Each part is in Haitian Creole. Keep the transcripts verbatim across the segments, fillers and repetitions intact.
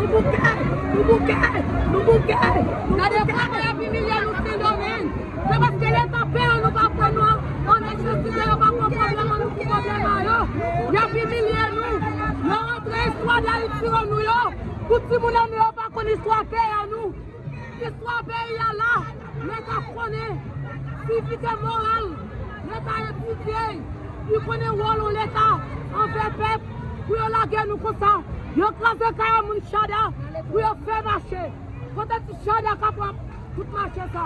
Nou bouke, nou bouke, nou bouke, nou bouke. Gade kòman y ap imilye nou Sendomeng. Se paske Leta peye nou pa pran nou an nesesite, yo pa pran pwoblèm an nou pou pwoblèm a yo. Y ap imilye nou. Yo rantre istwa Dayiti an nou yo. Pou timoun an nou yo pa konn istwa peyi an nou. Istwa peyi a la, Leta konnen sivite moral, Leta etidye, li konnen wòl yon Leta anvè pèp, pou yo lage nou konsa. Yo kraze kay yon moun Chada, pou yo fè mache. Kote ti Chada k ap pran tout mache sa?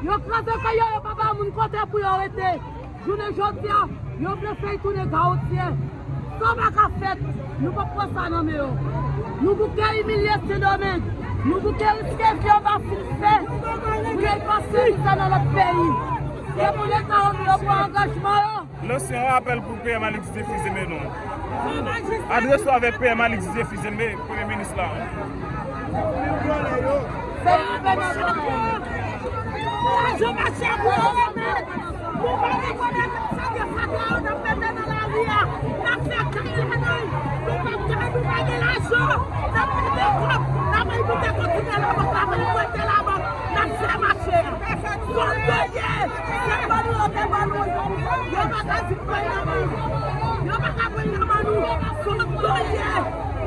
Yo kraze kay yo, yo pa ba moun kote pou yo rete. Jounen jodi a, yo vle fè y tounen gawotye. Sa pa ka fèt, nou p ap pran sa nan men yo. Nou bouke imilye Sendomeng. Nou bouke riske vi yo pa fin fè. Pou yo pase viza nan lòt peyi. Se pou Leta yo, yo pran angajman yo. Lanse yon apèl pou P M Alix Didier Fils-Aimé nou. Adrese w avèk P M Alix Didier Fils-Aimé, Premye Minis la. Lajan mache pou yo remèt. Nou pa rekonèt sa ke fatra yo n ap mete nan lari a. N ap fè kay ladan l. Nou p ap kay, nou pa gen lajan. N ap mete kòb, n ap mete kontinè labank, n ap prete labank, n ap fè mache a. Fòk yo ye. Se ban nou yo te ban nou. Yo pa ka vin pran nan men nou. Yo pa ka pran nan men nou. Fòk yo ye.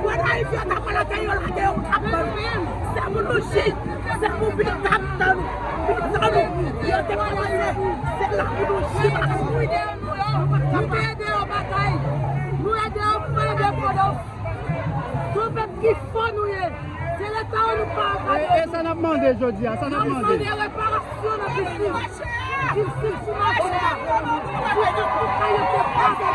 Mwen Ayiti yo ta pran lakay yo lage yo k ap ban nou. Se pou nou jis. Se pou vin tap tan nou. Vin tan nou. Yo te kòmanse. Se la pou nou jis. Nou te ede yo batay. Nou ede yo pou ede pandan. Se yon pèp ki fò nou ye. Se Leta an nou pa. E, e sa n ap mande jodi a, sa n ap mande. N ap mande reparasyon nan piscine. Piscine sou mache a. Piscine sou mache a.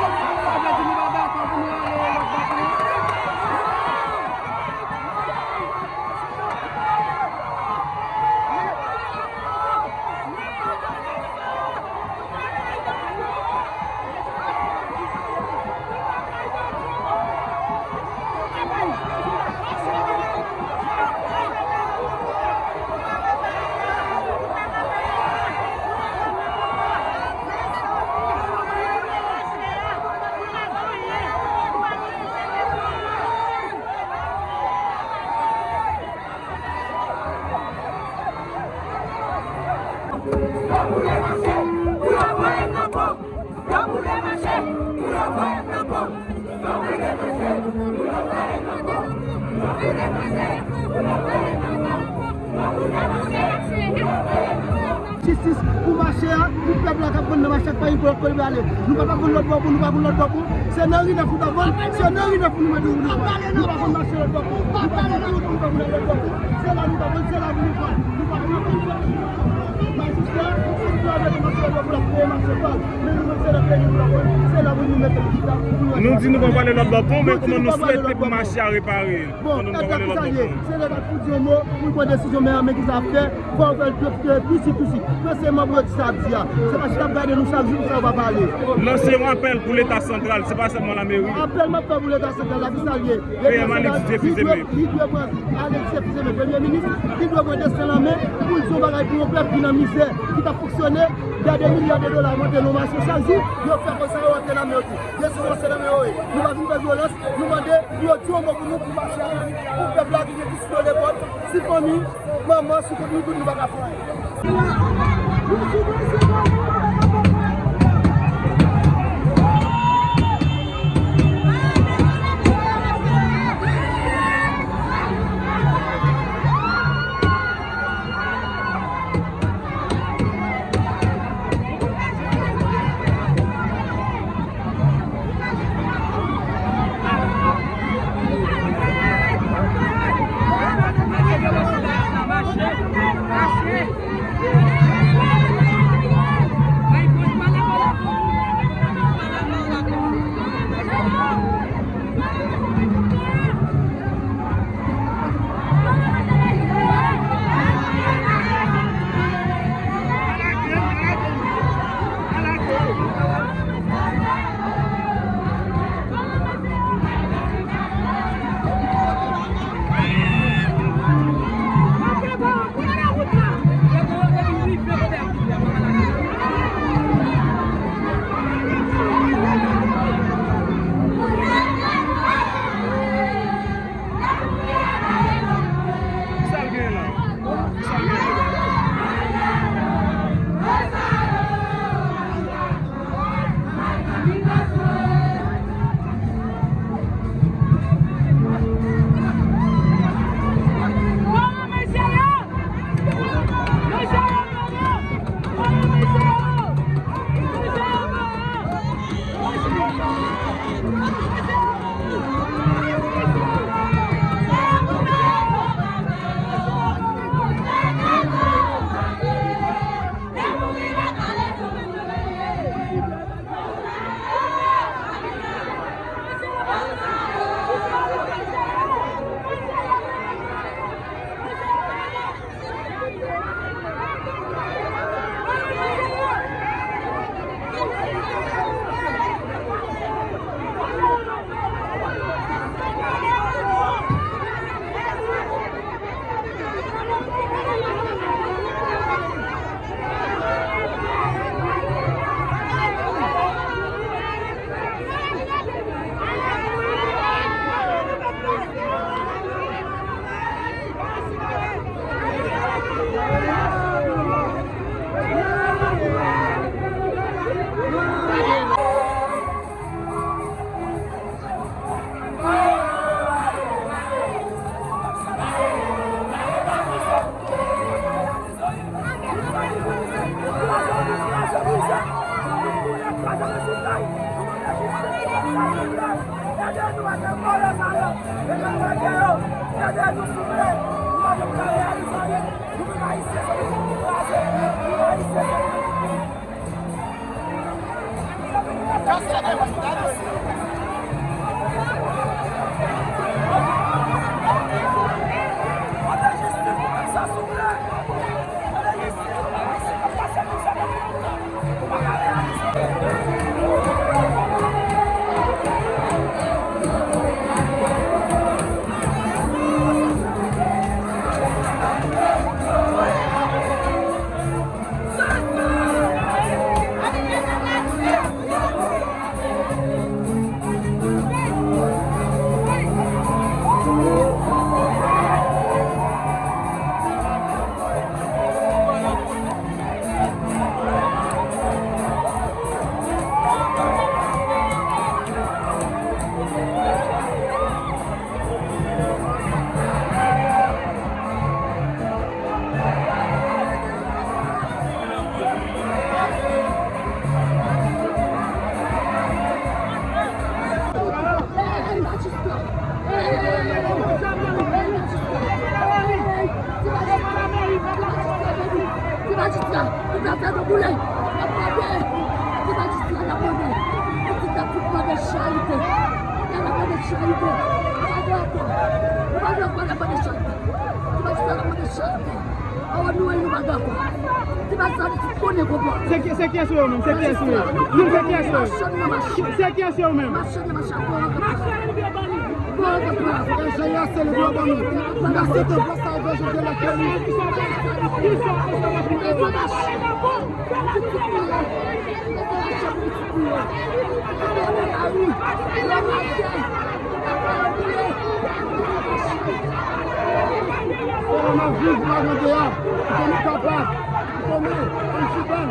Jistis pou mache a, pou pèp la k ap vann nan mache a, pa gen pou lòt kote pou ale. Nou pa t ap vann lòt bò pou, nou pa vann lòt bò pou. Se nan ri nèf nou t ap vann, se nan ri nèf nou mete nou vann. Nou pa vann mache lòt bò pou, nou pa vann tout, nou pa vann lòt bò pou. Se la nou t ap vann, se la pou nou vann. Nou pa vann lòt bò pou. Majistra, si nou ap mete mache lòt bò pou, l ap peye mache pa l. Men nou menm se lòt peyi nou t ap vann, se la pou nou mete nou chita, pou nou. Nou di nou pa prale lòt bò pou, men kòman nou swete pou mache a repare? Bon, pandan nou pa prale lòt bò pou. Se Leta k pou di yon mo, pou l pran desizyon, men, men ki sa ap fè. Fò yo fè l tou, tou, tousuit, tousuit. Ke se manm yo di sa ap di a. Se pa chita ap gade nou chak jou pou sa yo pa pale. Lanse yon apèl pou Leta santral, se pa sèlman lameri. Apèl m ap fè pou Leta santral la, ki sa l ye? P M Alix Didier Fils-Aimé. Li dwe pran Alix Didier Fils-Aimé, Premye Minis, li dwe pran desten l an men pou l di yon bagay pou yon pèp ki nan mizè, ki t ap fonksyone, dè de milya de dola monte nan mache chak jou, yo fè konsa, yo antre nan men yo tou. Desizyon se nan men yo ye. Nou pa vin fè vyolans, nou mande pou yo di yon mo pou nou, pou mache a, pou pèp la ki gen pitit yo lekòl, ti fanmi, manman, sou kont nou tout, nou pa ka fè anyen. Ti majistra, ou ta fè nou boule. N ap mande. Ti majistra, n ap mande. Ti ta tout mande charite. N ap mande charite. Nou pa gen ankò. Nou pa gen ankò, n ap mande charite. Ti majistra, n ap mande charite. Awa nou wè nou pa gen ankò. Ti majistra, nou tout konnen konpò. Se ki, se kiyès yo menm? Se kiyès yo? Nou se kiyès yo? Machann nan mache. Se kiyès yo menm? Machann nan mache. Enjenyè Selebi yo ban nou. Mèsi de vwa sa evanjil de lakèl li. Fò n ap viv la nan de a. Pou nou kapab. Pou nou, pou nou. Majistra!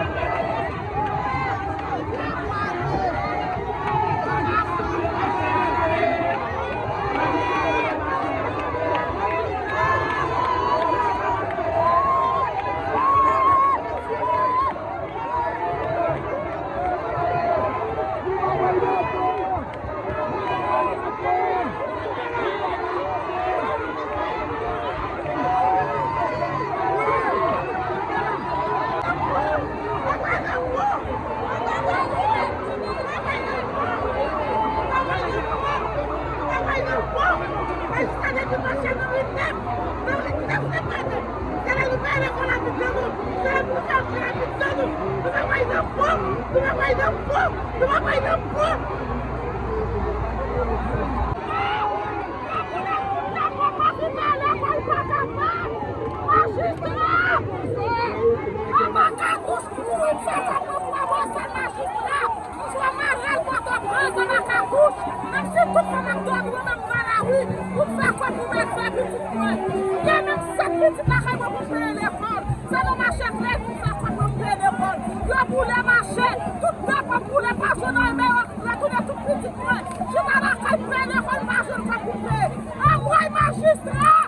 An makakous mouri fè kòb nan twa bò sal majistra! Swa Marèl Pòtoprens an makakous! Menm si tout fanm ap dòmi, ou menm nan lari, ou fè kòb pou mèt fè pitit mwen! Gen menm sèt pitit lakay mwen pou peye lekòl! Se nan mache kredi ou fè kòb pou peye lekòl! Yo boule mache! Tout depòm boule, pa jwenn anyen, men yo retounen tout pitit mwen! Chita lakay peye lekòl, pa jwenn kòb pou peye! Anmwey majistra!